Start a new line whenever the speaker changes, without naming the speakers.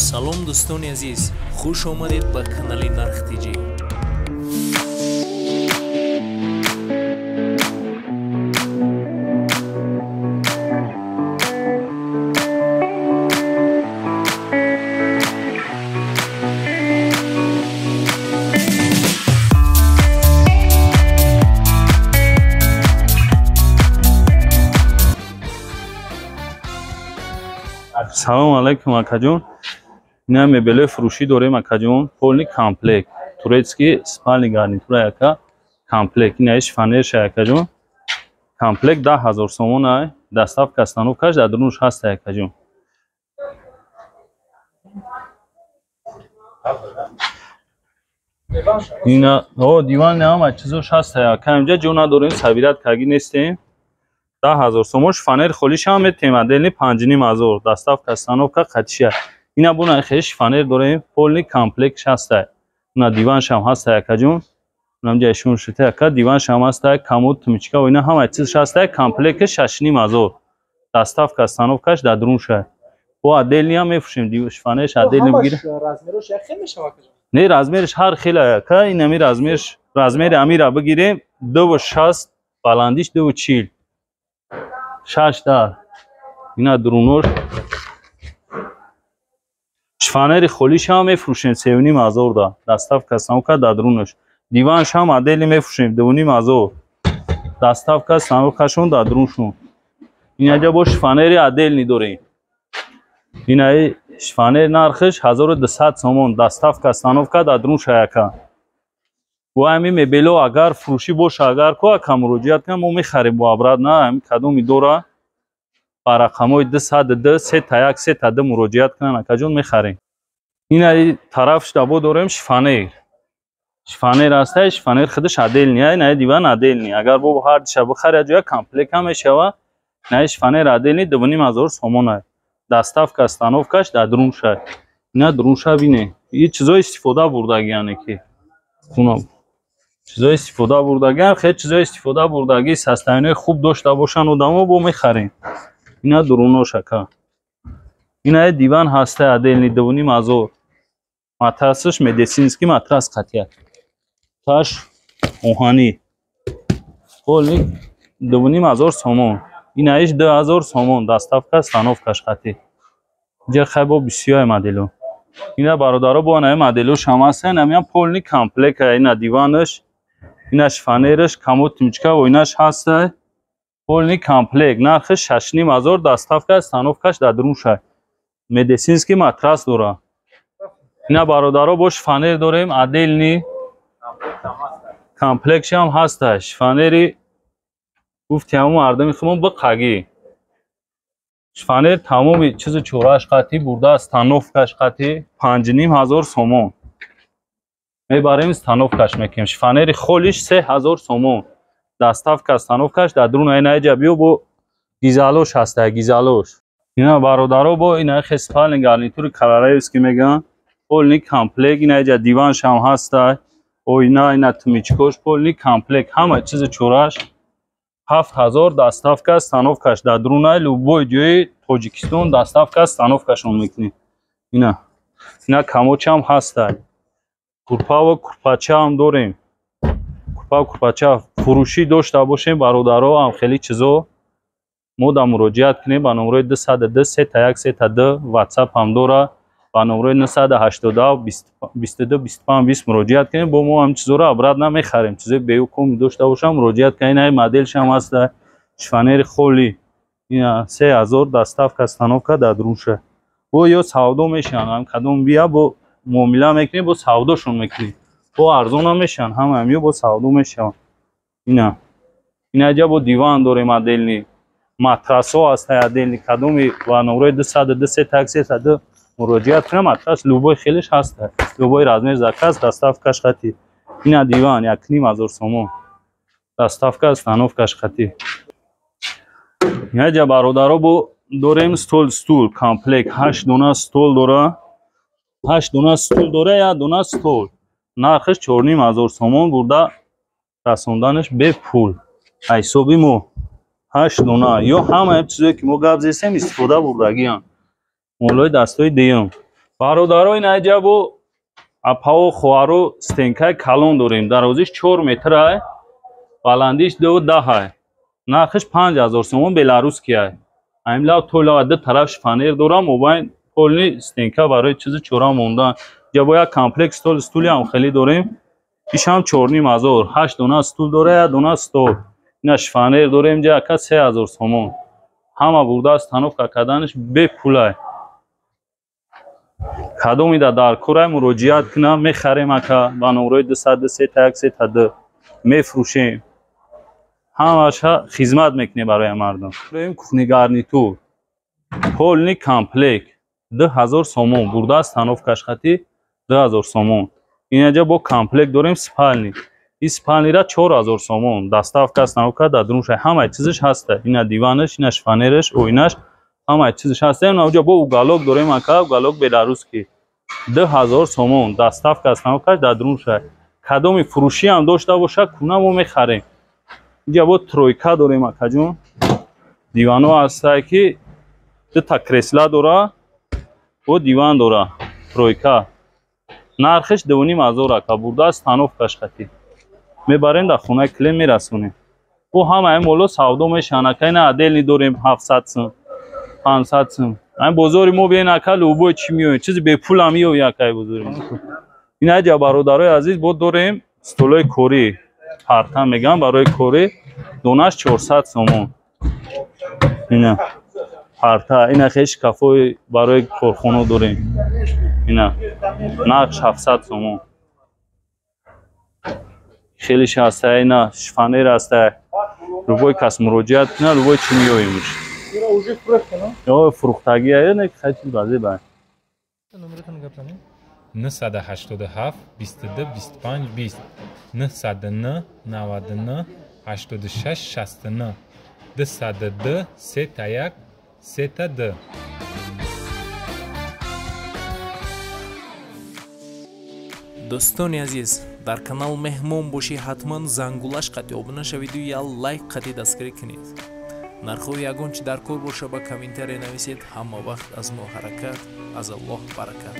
Салом дӯстони азиз, хуш омадед ба канали Нарх ТЖ.
Салом алейкум, акаҷон. Ина мебелои фурӯшӣ дорем, акаҷон. Полный комплект. Турецкий спальный гарнитура яка комплект. Ина шифоньерша, акаҷон. Комплект 10 000 сомон ай. Доставка, установкаш дар дурунаш ҳаст, акаҷон. Ина о диван ҳама чизош ҳаст, ака. Инҷа ҷо надорем, собирать кагӣ нестем. 10 000 сомон шифоньер холишам метем, отдельный 5500, доставка, установка қатишия. Ина буна хеле шифоньер дорем, полный комплект ҳаста. Уна диваншам ҳаста, акаҷон. Унам ҷайшун шута, ака, диваншам ҳаста, комод, тумчка ва ина ҳама чиз ҳаста, комплекти 6500. Доставка, установкаш дар дурунша. Бо отдельный ҳам мефурӯшем, шифоньерш отдельный бигир.
Размерош як хел мешавад, акаҷон?
Не, размерш ҳар хел, ака, инами размерш, размери амира бигирем, 2,60, баландиш 2,40. Шаш дар. Ина дурунош. Шифоньери холишам мефурӯшем 3500 да. Доставка, установка дар дурунаш. Диваншам отдельный мефурӯшем 2500. Доставка, установкашон дар дуруншон. Инаҷа бо шифоньери отдельный дорем. Инаи шифоньер нархиш 1200 сомон. Доставка, установка дар дурунша, ака. Бо ҳамин мебело агар фурӯшӣ боша, агар ку ака муроҷиат кунам, мо мехарем бо обратно, ҳамин кадоми дора ба рақамҳои 202 3 1 3 2 муроҷиат кунанд, акаҷон, мехарем. Инаи тараф шдабо дорем шифоньер. Шифоньер ҳаста, шифоньер худаш отдельный, инаи диван отдельный. Агар бо ҳар диша бихаред, ҷоя комплект ҳам мешава. Инаи шифоньер отдельный 2500 сомон. Доставка, установкаш дар дурунша. Ина дурунша бине. И чизои истифода бурдаги, яъне ки хуна чизои истифода бурдагиам, хеле чизои истифода бурдагӣ, состояниҳои хуб дошта бошанд одамо, бо мехарем. Ина дурунош, ака. Инаи диван ҳаста отдельный 2500. Матрасаш медицинский матрас қатия. Таш оҳанӣ. Полный 2500 сомон. Инаиш 2000 сомон, доставка, установкаш қатӣ. Инҷа хай бо бисёре модело. Ина бародаро бо анаи моделош ҳам ҳастанд, ҳамин полный комплект, ина диванаш, ина шифоньераш, комод, тумчка ва инаш ҳаста. Полный комплект нархи 6500, доставка, установкаш дар дурунша. Медицинский матрас дора. Ина бародаро бо шифоньер дорем отдельный, комплектшам ҳаста. Шифоньери гуфти ҳамон мардуми худмон биқагӣ. Шифоньер тамоми чизу чорааш қатӣ бурда, установкаш қатӣ 5500 сомон. Мебарем, установкаш мекунем. Шифоньери холиш 3000 сомон. Доставка, установкаш дар дурун. Ина иҷа биё, бо гизалош ҳаста, гизалош. Ина бародаро бо ина хе спальный гарнитури королевский мегӯянд. Полный комплект, ина иҷа диваншам ҳаста. Оина, ина тумичкош, полный комплект, ҳама чизи чорааш 7000, доставка, установкаш дар дурунай, любой ҷои Тоҷикистон доставка, установкашон мекунем. Ина. Ина комодчам ҳаста. Курпаву курпачаам дорем. Курпаву курпача фурӯшӣ дошта бошем, бародаро, ҳам хеле чизо мо да муроҷиат кунем ба номерои 202 3 1 3 2, WhatsApp ҳам дора, ба номерои 987 22 25 20 муроҷиат кунем. Бо мо ҳам чизоро обратно мехарем. Чизои беюком дошта бошам, муроҷиат кунем. Инаи моделшам ҳаста, шифоньери холӣ. Ина 3000, доставка, установка дар дурунша. Бо ё савдо мешаванд, ҳам кадом бия, бо муомила мекунем, бо савдошон мекунем. Бо арзон ҳам мешаванд, ҳама ҳамиё бо савдо мешаванд. Ина. Инаҷа бо диван дорем отдельный. Матрасҳо ҳаста отдельный, кадоми ба номерои 202 3 1 3 2 муроҷиат кунам, матрас любой хелеш ҳаста. Любой размер заказ, доставкаш қатӣ. Ина диван 1500 сомон. Доставка, установкаш қатӣ. Инаҷа бародаро бо дорем стол, стул комплект, 8 дона стол дора. 8 дона стул дора, як дона стол. Нархаш 4500 сомон, бурда расонданаш бепул. Ҳисоби мо 8 дона. Ё ҳама чизое ки мо гап зестем, истифода бурдагианд. Молои дастҳои дуюм. Бародаро, ин аҷабо апао хоҳаро стенкаи калон дорем. Дарозиш 4 метр ай, баландиш 2,10 ай. Нархиш 5000 сомон беларусский ай. Аймлав толава ду тараф шифонер дорам, мобайн полни стенка барои чизи чора мондан. Ҷа бо як комплект стол стули ҳам хеле дорем. Ишам 4500, 8 дона стул дора, 1 дона стол. Ина шифонер дорем ҷа ака 3000 сомон. Ҳама бурда установка карданаш бепулай. Кадомида дар корай муроҷиат кунам, мехарем ака ба номрои 203 1 3 мефурӯшем. Ҳамаша хизмат мекунем барои мардум. Дорем кухни гарнитур. Полни комплект 2000 сомон бурда установкаш хати 2000 сомон. Инаҷа бо комплект дорем спальни. Ин спальнира 4000 сомон. Доставка установка дар дурунша ҳамаи чизаш ҳаста. Ина диванаш, ина шифонераш, оинаш ҳамаи чизаш ҳаста. Инаҷа бо уголок дорем ака, уголок беларусский 2000 сомон. Доставка установкаш дар дурунша. Кадоми фурӯшӣ ҳам дошта боша, куна мо мехарем. Инҷа бо тройка дорем акаҷон. Дивано ҳаста ки ду та кресла дора, бо диван дора. Тройка. Нархиш 2500 ака, бурда установкаш хати. Мебарем дар хонаи клиент мерасонем. Бо ҳамаи моло савдо мешаванд ака. Ина отдельный дорем 700 сум, 500 сум. Айн бозори мо биен ака, любой чи меоем, чизи бепул ҳам меояд акаи бозори мо. Ина аҷа бародарои азиз бо дорем столои корӣ, парта мегӯям барои корӣ, донаш 400 сомон. Ина парта, ина хеле шкафҳои барои корхона дорем. Ина нарх 700 сомон. Хеле ҳаста, ина шифонер ҳаста. Любой кас муроҷиат кунад, любой чи меоемш. Ё фурӯхтагӣ ая, не хати базе ба.
Номератон гап занед.
987 22 25 20 909 99 86 69 202 3 1 3 2.
Дӯстони азиз, дар канал меҳмон бошӣ, ҳатман зангулаш қати обуна шавиду я лайк қати дастгирӣ кунед. Нархҳои ягон чи дар кор боша, ба комментария нависед. Ҳама вақт аз мо ҳаракат, аз Аллоҳ баракат.